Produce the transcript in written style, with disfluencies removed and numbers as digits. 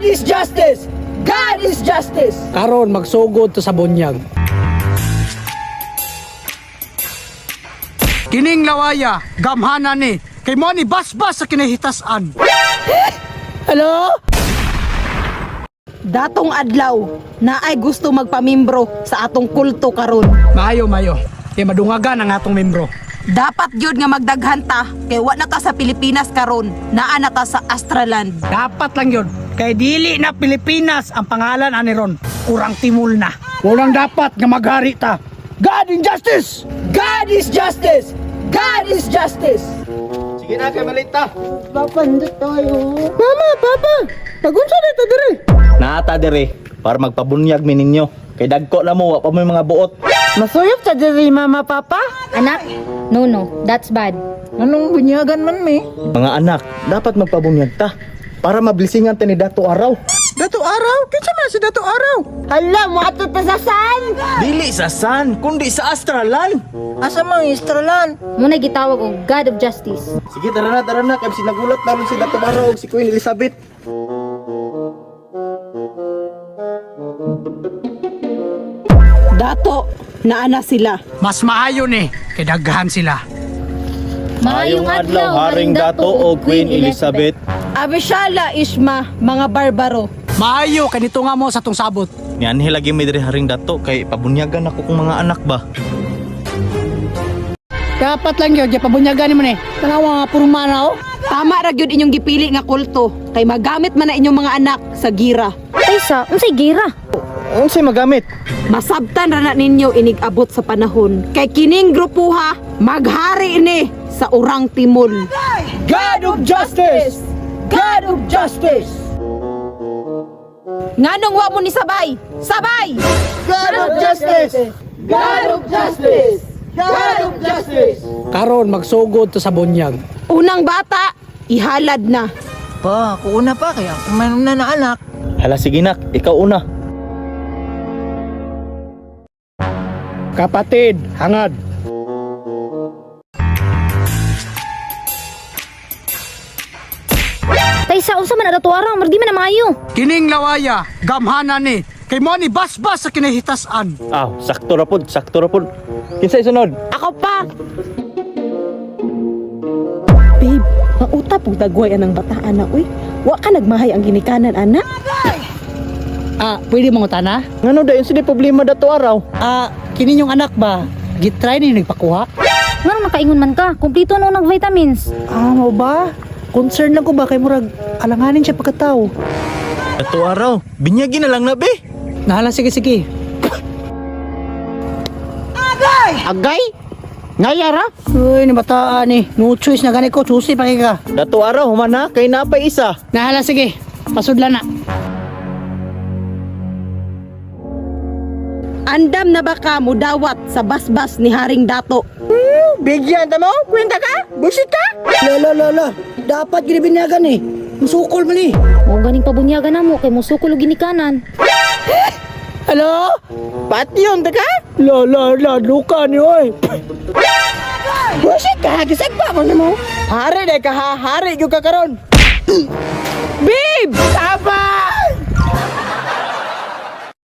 God is justice! God is justice! Karon magsugod to sa bunyag. Kining lawaya, gamhanan ni kay mo ni basbas sa kinahitasan. Hello? Datong adlaw, naay gusto magpamimbro sa atong kulto karon. Maayo, maayo. Kay madungagan ang atong membro. Dapat gyud nga magdaghan ta kay wa na ta sa Pilipinas karon, naa na ta sa Astraland. Dapat lang yun. Kay dili na Pilipinas ang pangalan ani ron. Kurang timul na. Walang dapat nga maghari ta. God in justice! God is justice! God is justice! Sige na, kay malita. Mama, Papa! Pagunsa na ito dire! Naata dire para magpabunyag mi ninyo. Kay dagko na mo, wa pa mo mga buot. Masuyop sa dire, Mama, Papa? Anak, no no, that's bad. Anong bunyagan man, me? Mga anak, dapat magpabunyag ta para mablisingan ta ni Dato Araw. Dato Araw? Kinsa man si Dato Araw? Hala, moadto ta sa san! Dili sa San, kundi sa Astralan. Asa man Astralan? Muna gitawag og God of Justice. Sige, tara na kay sinagulat na ron si Dato Araw ug si Queen Elizabeth. Dato, naa na sila. Mas maayo ni kay daghan sila. Maayong adlaw, Haring Dato o Queen Elizabeth. Abisyala Ishma, mga barbaro. Maayo kanito nga mo sa tong sabot. Nianhi lagi mi diri, Haring Dato, kay pabunyagan ako kung mga anak ba. Dapat lang yun, di pabunyagan ni mo ni. Tanawa nga puro mana oh. Tama ra gyud inyong gipili nga kulto kay magamit man na inyong mga anak sa gira. Taysa, unsay gira? Unsay magamit? Masabtan ra na ninyo inig abot sa panahon kay kining grupuha maghari ni sa Urang Timol. God of justice! God of justice! Nganong wa mo ni sabay? Sabay! God of justice! God of justice! God of justice! Karon magsugod to sa bunyag. Unang bata, ihalad na. Pa, ako una pa kaya kumain na na anak. Hala sige nak, ikaw una. Kapatid, hangad. Taysa, unsa man ang Dato Araw, mardi man na maayo. Kining lawaya, gamhanan ni kay mo ni basbas sa kinahitasan. Aw, sakto ra pod, sakto ra pod. Kinsay sunod? Ako pa! Babe, mautap og dagway anang bataan na uy. Wa ka nagmahay ang ginikanan ana. Ah, pwede mo tana? Ngano dayon sa problema Dato Araw? Ah, kini yung anak ba? Gitry ni nagpakuha? Ngano nakaingon man ka? Kumpleto na unang vitamins. Ah, mo ba? Concern lang ko ba kay murag alanganin siya pagkatao. Dato Araw, binyagin na lang na be. Nahala, sige sige. Agay! Ngayara? Uy, ni bataan ni. No choice na gani ko, susi pa kay ka. Dato Araw, humana kay napay isa. Nahala, sige. Pasudla na. Andam na ba ka mudawat sa basbas ni Haring Dato? Bigyan ta mo? Kwenta ka? Busit ka? Lala, lala. Dapat ginibinyagan eh. Musukol man eh. Mao ganing pabunyagan namo kay musukol og ginikanan. Hello? Pati yun ta ka? La, la, la. Luka ni oy. Busit ka? Gisag pa mo nimo? Hari day ka ha? Hari gyud ka karon. Babe! Tama!